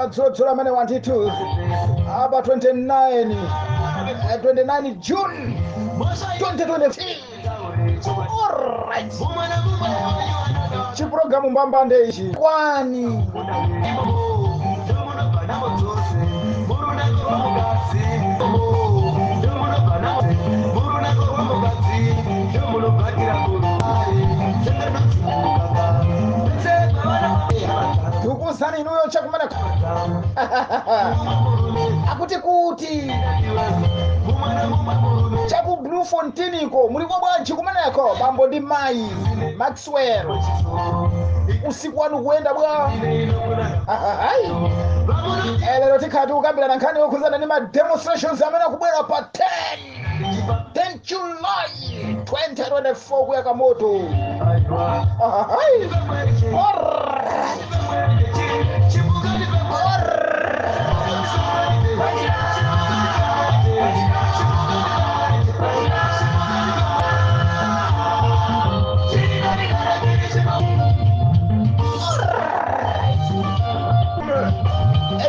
Madzulo amene wantithu apa 29 June 2023. Alright, chipulogalamu mbambande ichi kwani tukuzani inuyo chakumana akuti kuti chaku Blue Fontiniko muliko bwanji kumeneko bambo ndi mayi Maxwell, usiku wanu kuenda bwa. Lero tikhati kukambirana nkhani yokhuzana ndi ma demonstrations amene akubwera pa 10 July 2024 kuyaka moto.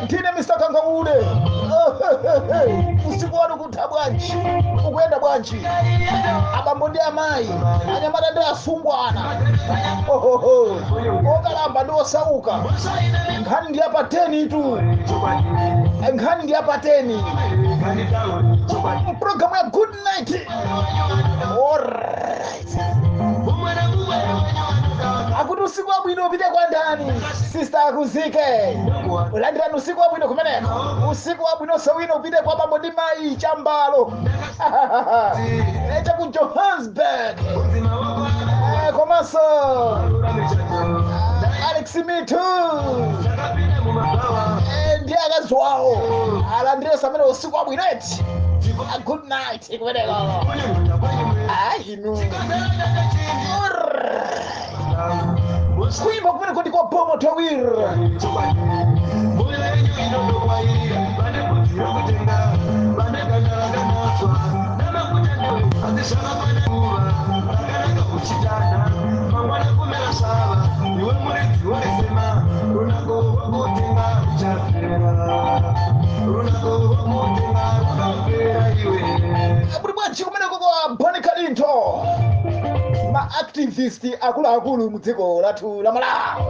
Ndine Mr. Kangaude. Usiku wanu kutha bwanji, ukuyenda bwanji, abambo ndi amayi, anyamata ndi asungwana, okalamba ndi osauka. Nkhani ndi apa 10 tu, nkhani ndi apa 10, programu ya Good Night. Alright, akuti usiku wabwino upite kwa ndani, sister akuzike ulandirani usiku wabwino kumeneko, usiku wabwino sawino upite kwa bambo ndi mayi Chambalo chaku Johannesburg, komanso Alex Mitu ndi akazi wawo alandire samene usiku wabwino eti. Good night kumeneko. Inu kuimba kumene kuti kwa Bomo Tawir. Buli bwanji kumeneko kwa Boni Kalinto, ma activist akuluakulu mudziko lathu la Malawi,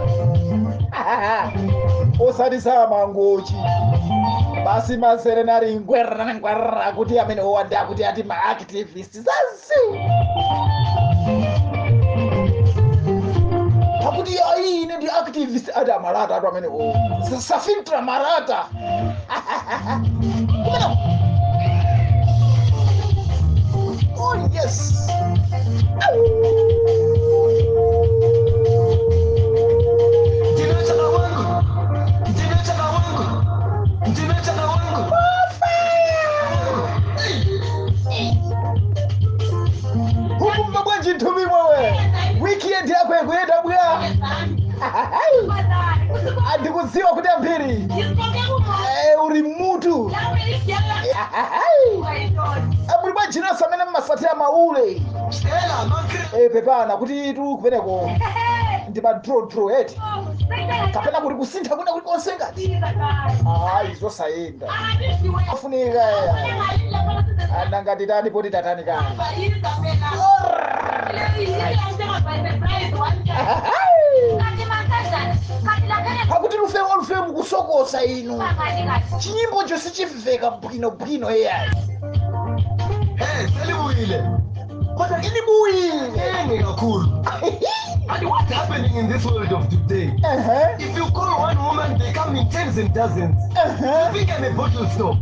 osati samangochi basi maserenari ngwerra ngwerra kuti amene owanda kuti ati ma activist zazi pakuti ayi ine ndi activist ati amalata atu amene o safintra marata. Oh yes. Hukumba bwanji ntumi mwewe, weekend yako ikuyenda bwa. Andikudziwa kuti ambiri uri mutu muli bwanji nonse amene mmasatira maule pepana kuti tu kumeneko ndi ma draw eti kapena kuti kusintha kuna kuti konse ngati ayi zosayenda afunika anangati tani poti tatani kani. Akuti lufewo lufewo mukusokosa inu chinyimbo cho sichimveka bwino bwino eyayi. Selibuyile. Kodwa ilibuyile kakhulu. And what's happening in this world of today? If you call one woman, they come in tens and dozens. You think I'm a bottle store?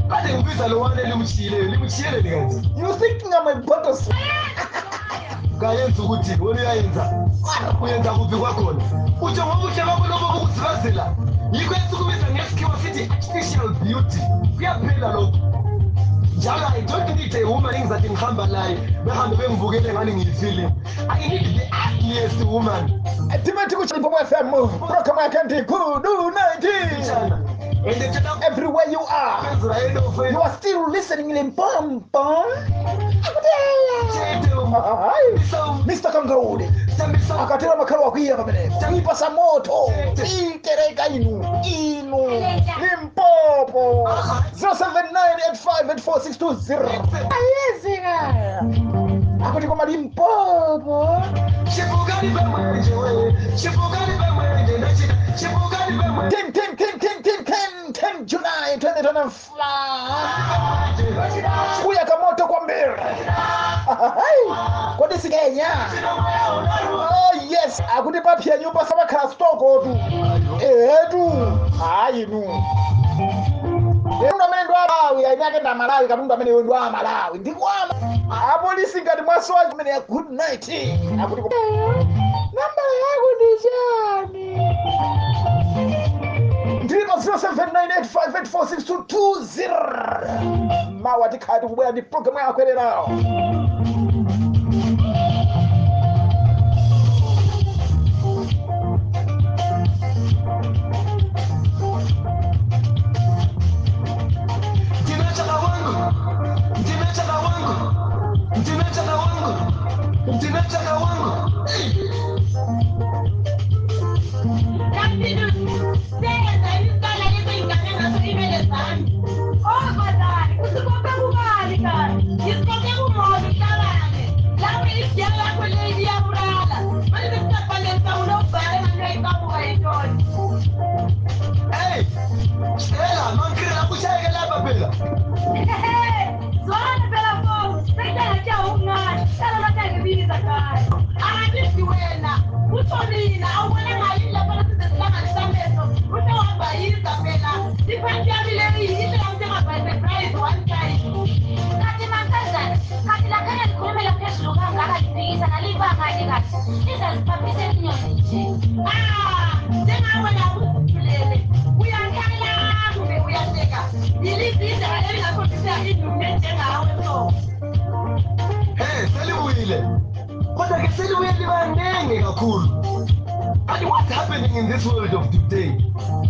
Kade ngibiza lo wane limshiyile, limshiyile likathi. You think I'm a bottle store? Kayenza ukuthi wena uyayenza. Uyenza kuphi kwakhona? Utsho ngobuhle bakho lobo bokuzibazela. Yikho esikubiza ngesikhiwa sithi artificial beauty. Kuyaphela lokho. Njalo I don't need a woman engizathi ngihamba naye behambe bengivukele ngani ngiyifilimu. I need the ugliest woman. Timothy Kuchimbo FM program yake ndi Good Night. Everywhere you are, you are still listening in Pom Pom. Mr. Mr. Kangaule Tambisa akatera makhalo akwiya pamenepo kuipasa moto itereka inu inu Limpopo 0798584620 ayezeka akuti koma Limpopo Chipukani pamwenje we, chipukani pamwenje ndachita, chipukani pamwenje. 10 10 10 10 10 10 10 July 2025 kuyaka moto kwambiri. Kodi sikenya? Oh yes, akuti papya nyumba samakhala stokotu etu hayi nu katundu amene ndi Amalawi aine ake ndi Amalawi, katundu ameneyo ndi Amalawi ndikwama apolisi ngati mwasowa amene ya good night. Akuti nambala yako ndi chani? Ndili pa 0798584620. Mawa tikhala tikubwera ndi programu yakwererawo. Ndinachaka wangu, ndinachaka wangu, ndinachaka wangu, ndinachaka wangu. Hey, Stella, mankrela kushayeke lapha phela. Wena usho mina awubona ngayini lapha size sihlanganisa amehlo uthe wabhayiza phela iphanti yami leyi ihle kamthenga by surprise one time. Kanti mankazana, kanti lakhanya likhulumela phezulu kangaka liphikisa nalibangani kathi lizaziphaphise inyoni nje. Ah, njengawe la uzithulele uyakhala kumbe uyahleka yiliphi indlela elingakhombisa indume njengawe so? Hey, selibuyile. Kodwa ke selibuye libaningi kakhulu. And what's happening in this world of today?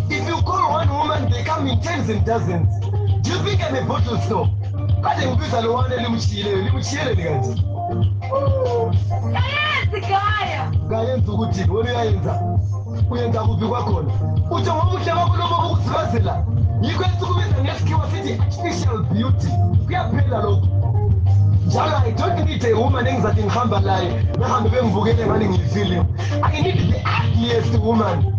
If you call one woman, they come in tens and dozens. Do you think I'm a bottle store? Kade ngibiza lo wane limshiyile, limshiyele kanti. Kayenzi gaya. Kayenza ukuthi wena uyayenza. Uyenza kuphi kwakhona? Utsho ngobuhle bakho lobo bokuzibazela. Yikho esikubiza ngesikhiwa sithi artificial beauty. Kuyaphela lokho. Njalo I don't need a woman engizathi ngihamba laye behambe bengibukele ngani ngiyifilimu. I need the ugliest woman.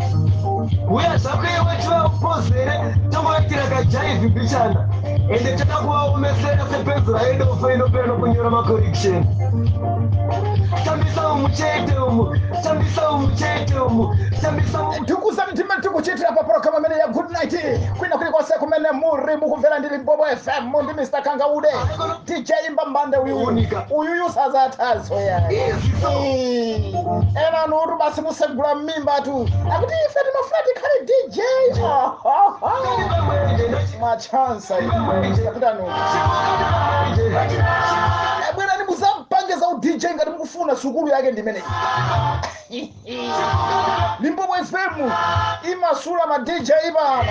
Uyazakho wethu uphozele tongoyatira kajaivi mbichana ende toda kuvaomesera sepenzura yedofa inopera nokunyora macorrection. Tambisa umuchete umu, tambisa umuchete umu, tambisa umu. Tikuza mtima tikuchitira pa program amene ya good night kwina kulikonse kumene muri mukumvera ndi Limpopo FM ndi Mr. Kangaude DJ Mbambande uyu. Unika. Uyuyu sazathazo ya Izi so. Ena nuru basi musegula mmimba tu akuti ife timafuna tikhale DJ machansa akutanu bwerani muzampange za uDJ ngati mukufuna, sukulu yake ndimeneyi. Limpopo FM imasula ma DJ pano,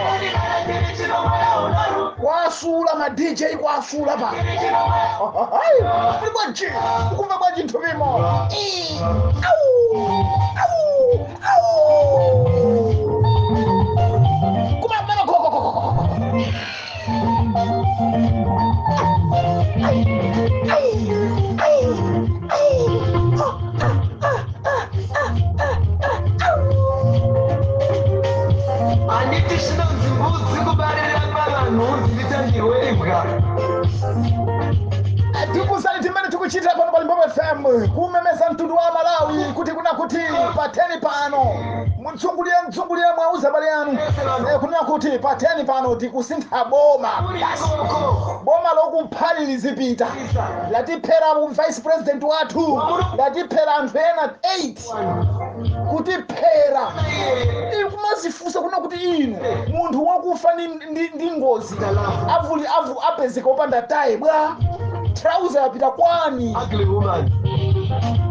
kwasula ma DJ, kwasula pano. Muli bwanji? Mukumva bwanji nthupimo? Au au au kumamana koko. Ai ai ai ai oh, ah, ah, ah, ah, ah, ah, au. Handiti zvinonzi mbudzi kubarira pavanhu dzitangirwe imbwa. Tikusani timene tikuchitira pano pa Limpopo FM kumemeza mtundu wa Malawi kuti kuna kuti pa 10 pano mtsungulire mtsungulire mwauza bale yanu kunena kuti pa 10 pano tikusintha boma basi. Ikoko. Boma lokuphali lizipita, latiphera vice president wathu, latiphera anthu ena 8 kutiphera. Ikumazifunsa kuna kuti inu munthu wakufa ndi ngozi avuli avu apezeka opanda tayi bwa trouser yapita kwani? Ugly woman.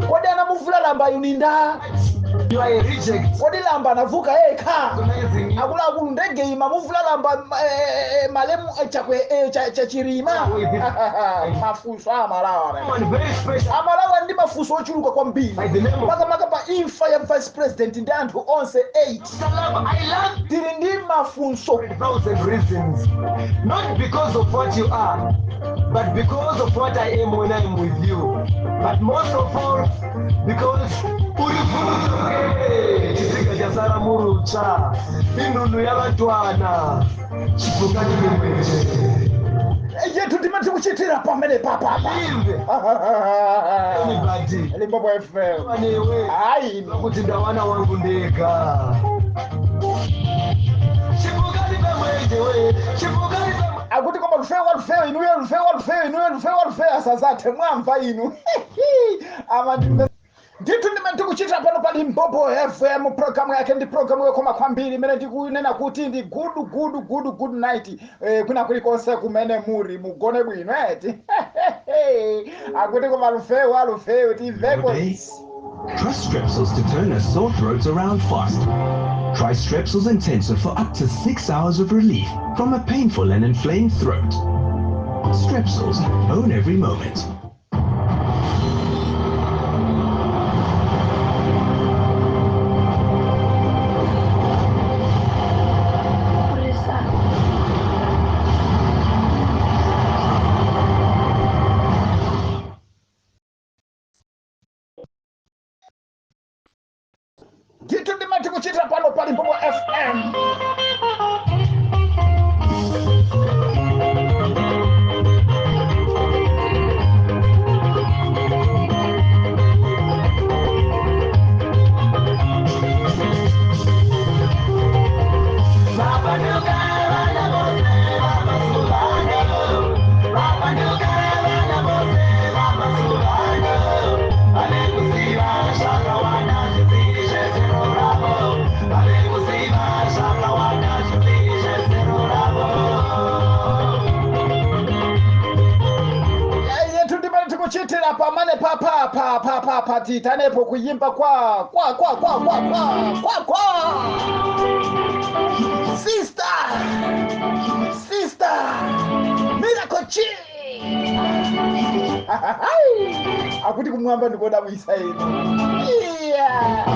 Kodi anamuvula lambayo ninda? You are a reject. Kodi lamba anavuka yekha? Recognizing you. Akuluakulu, ndege imamuvula lamba malemu chachirima. Mafunso amalawa. Someone very special. Amalawa ndi mafunso ochuluka kwambiri, By the name of makamaka pa imfa ya vice president ndi anthu onse 8. Salam, I love Tili ndi mafunso. 1,000 reasons. Not because of what you are, but because of what I am when I'm with you. But most of all, because uri chisiga chasara murutsva, inhunhu yavatwana chipukani memweche. Yetu ndimati kuchitira pamene papapa. Live anybody Limpopo FM. Newe Hayi. kuti ndawana wangu ndega. Chipukani pamweche we, chipukani pamwe. Akuti koma lufeyo walufeyo inuyo, lufeyo walufeyo inuyo, lufeyo walufeyo asazathe mwamva inu. Ama ndithu ndimene tikuchitira pano pa Limpopo FM. Programu yake ndi programu yokoma kwambiri imene ndikunena kuti ndi good good good good night. Kwina kulikonse kumene muri, mugone bwino eti. Akuti koma lufeyo walufeyo timveko. Day? Trust Strepsils to turn a sore throat around fast. Try Strepsils Intensive for up to 6 hours of relief from a painful and inflamed throat. Strepsils, own every moment. Ndithu ndimati kuchitira pano pa Limpopo FM. Vapanduka vana vose vamasuvano, vapanduka vana vose vamasuvano, vave kuziva zvakawanda zvisiri zvezero ravo, vave kuziva zvakawanda zvisiri zvezero ravo. Yetu ndimene tikuchitira pamene pa pa pa pa pa titanepo kuyimba kwa kwa kwa kwa kwa kwa kwa kwa sister sister Miracle Chi. Akuti kumwamba ndikodabwisa ino, yeah.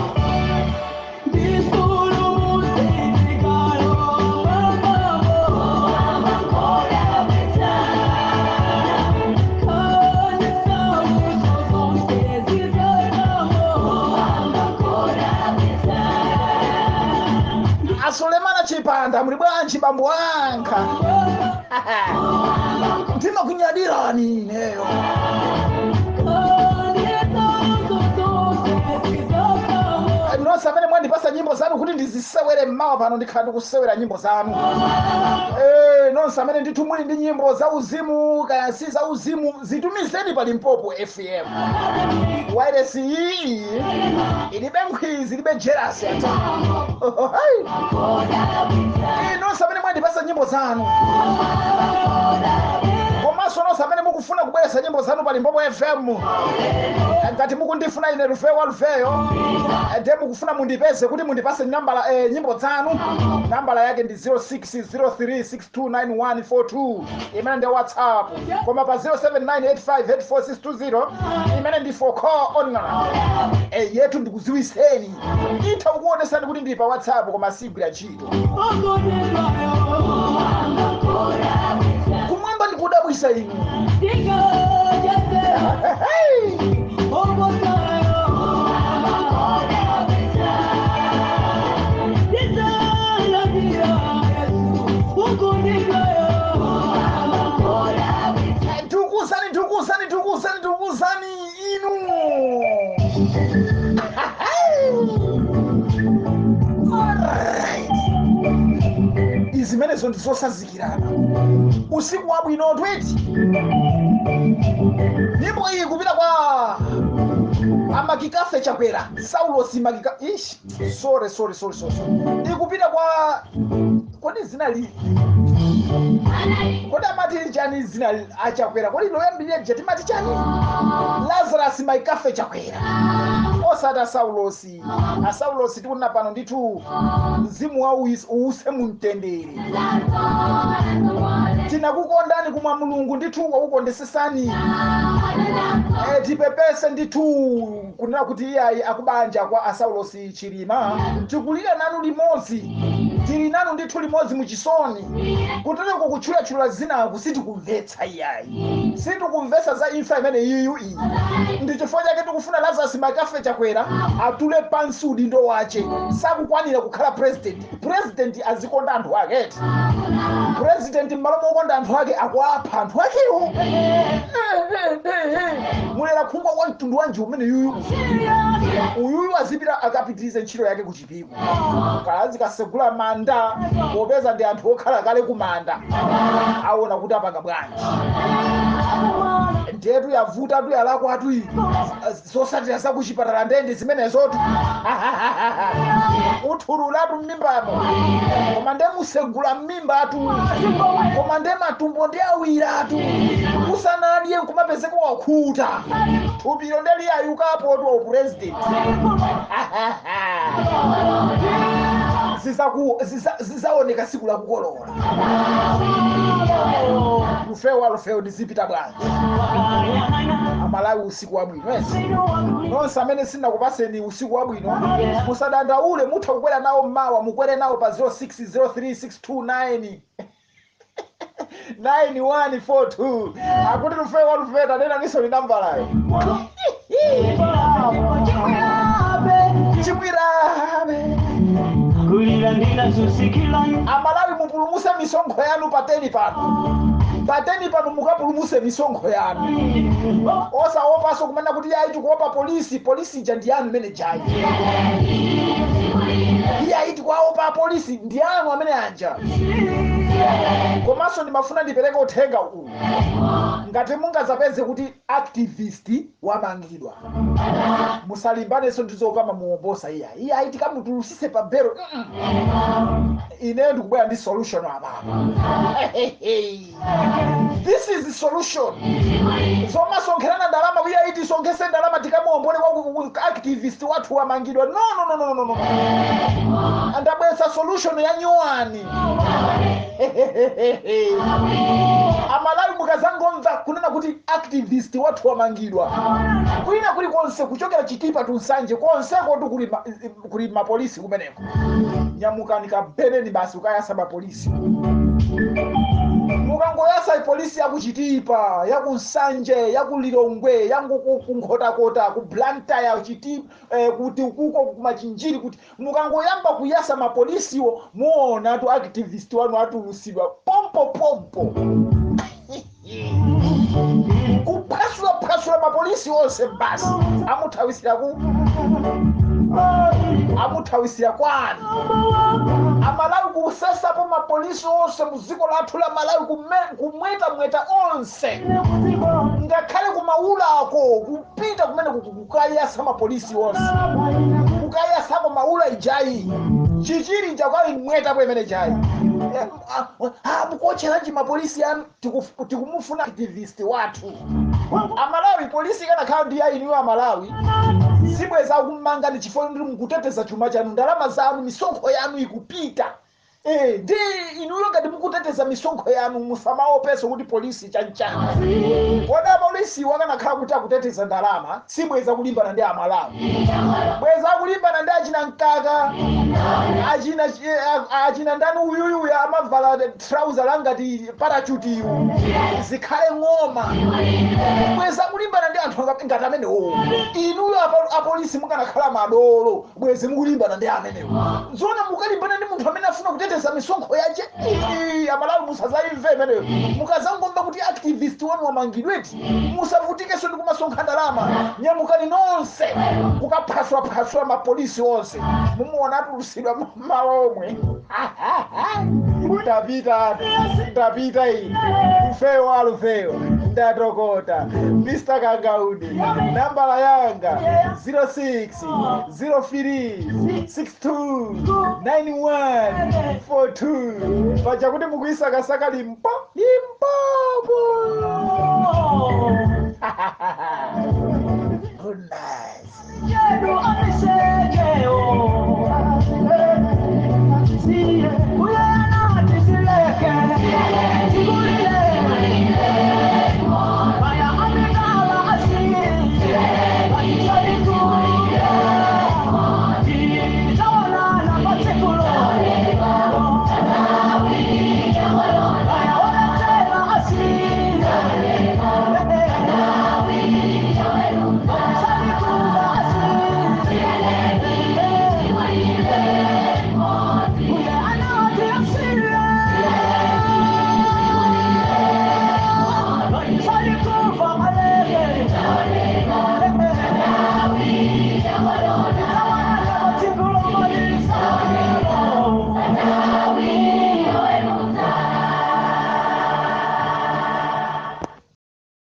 Asulemana Chipanda, muli bwanji bambo wanga? Ndimakunyadirani ineyo. Nonse amene mwandipasa nyimbo zanu kuti ndizisewere mmawa pano, ndikhala ndikusewera nyimbo zanu. Nonse amene ndithu muli ndi nyimbo za uzimu kaya si za uzimu, zitumizeni pa Limpopo FM. Wireless iyi ilibe nkhwizi, ilibe jealous ata. Nonse amene mwandipasa nyimbo zanu, komanso nonse amene mukufuna kubweretsa nyimbo zanu pa Limpopo FM, ngati mukundifuna ine Lufeyo wa Lufeyo, ndiye mukufuna mundipeze kuti mundipase nambala, nyimbo zanu, nambala yake ndi 0603629142, imene ndi WhatsApp. Koma pa 0798584620, imene ndi for call only. Yetu ndikuziwiseni, itha kukuonesani kuti ndili pa WhatsApp koma sigwira ntchito. Kumwamba ndikudabwisa inu. Hey! Tukuzani, tukuzani, tukuzani, tukuzani inu. Alright. Izimenezo ndizosazikirana. Usiku wabwino twiti. Nyimbo iyi kupita kwa amakikafe Chakwera Saulos makika ish, sorry, sorry, sorry, sorry, sorry. Ikupita kwa, kodi zina li, kodi amati chani zina aChakwera? Kodi loyambirira je timati chani? Lazarus Maikafe Chakwera. Osati asaulosi, asaulosi tikunena pano ndithu mzimu wawo uwuse mumtendere. Tinakukondani kumwa Mulungu ndithu wakukondesesani. Tipepese ndithu kunena kuti iyayi akubanja kwa asaulosi Chilima, tikulira nanu limodzi, tili nanu ndithu limodzi muchisoni. Kutereko kutchulatchula zinaku sitikumvetsa iyayi, sitikumvetsa za imfa imene iyiyu iyi. Ndi chifukwa chake tikufuna Lazarus Makafe Chakwera atule pansi udindo wache, sakukwanira kukhala president. President azikonda anthu ake eti. President m'malo mokonda anthu ake akuapha anthu akewo. Mulera khungwa kwa mtundu wanji umene yuyu uyuyu azipita akapitirize ntchito yake kuchipiko, kazi kasegula manda, popeza ndi anthu okhala kale kumanda, aona kuti apanga bwanji. Ndetu yavuta tu, yalakwa tu, zosatira zakuchipatala ndende zimenezotu uthululatu m'mimbamo, koma nde musegula m'mimbatu, koma nde matumbo ndi awiratu, usanadye nkumapezeka wakhuta, thupilo nde liyayukapo tu upurezidenti. Zizaoneka siku la kukolola. Lufewa lufewo ndizipita bwanji. Amalawi usiku wabwino esi nonse amene sindinakupaseni usiku wabwino musadandaule, mutha kukwera nawo mmawa, mukwere nawo pa 0603629 9142. Akuti lufewa lufewa tanena niso linambalayo chimwirabe. Amalawi mupulumuse misonkho yanu pateni pano, pateni pano mukapulumuse misonkho yanu, osaopanso kumene kuti yayi tikuopa polisi, polisi ija ndi yanu imene jayi, iyayi tikuwaopa polisi ndi yanu amene anja. Komanso ndimafuna ndipereke uthenga uwu, ngati mungazapeze kuti activist wamangidwa musalimbanenso ndizokama muwombosa iya iyayi tikamutulutse pa belo. Ine ndikubwera ndi solution apapa. This is the solution. Zomasonkherana ndalama kuya iti sonkhese ndalama tikamuombole kwa activist wathu wamangidwa. No, no, no, no, no, no. Andabweretsa solution ya nyuwani. Amalawi mukazangomva kunena kuti activist wathu wamangidwa kwina kulikonse kuchokera Chitipa tunsanje konseko tu kuli mapolisi kumeneko, nyamukani kabeneni basi ukayasa mapolisi. Mukangoyasa polisi yakuchitipa, yakunsanje, yakulilongwe, yakunkhotakota, ku Blantyre, Chitipa, kuti kuko kumachinjiri, kuti mukangoyamba kuyasa mapolisiwo muona tu activist wanu atulusidwa pompo pompo. Kuphwasula mapolisi onse basi amuthawisira ku amuthawisira kwanu. Amalawi kusesapo mapolisi onse muziko lathu la Malawi, kumwetamweta onse, ngakhale kumaulako kupita kumene kukayasa mapolisi onse, kukayasako maula ijayi chichiri njakwaimwetapo imene jayi. Mukuotcheranji mapolisi anu? Tikumufuna activist wathu. Amalawi polisi ikanakhala ndi yainiwo Amalawi sibweza kumanga ndi chifukwa ndi mukuteteza chuma chanu, ndalama zanu, misonkho yanu ikupita. Ndi inuyo ngati mukuteteza misonkho yanu musamaopeso kuti polisi chanchana. Kodi polisi wakanakhala kuti akuteteza ndalama sibweza kulimbana ndi Amalawi, bweza kulimbana ndi achina mkaka, achina ndani uyuyuya amavala trouser langati parachute iwo zikhale ng'oma, bweza kulimbana ndi anthu ngati amenewo. Inuyo apolisi mukanakhala madolo bwezi mukulimbana ndi amenewo. Nzona mukalimbana ndi munthu amene afuna kuteteza misonkho yache. Amalawi musazaimve imeneyo. Mukazangomva kuti activist wanu wamangidweti musavutikenso ndi kumasonkha ndalama, nyamukani nonse kukaphwasulaphwasula mapolisi onse, mumuona atulusidwa mawa omwe. Ndapita ndapita ine lufewo alufewo ndatokota. Mr Kangaudi nambala yanga 06 03 62 91 42. Paja kuti mukuisakasaka limpo limpopo. Good night.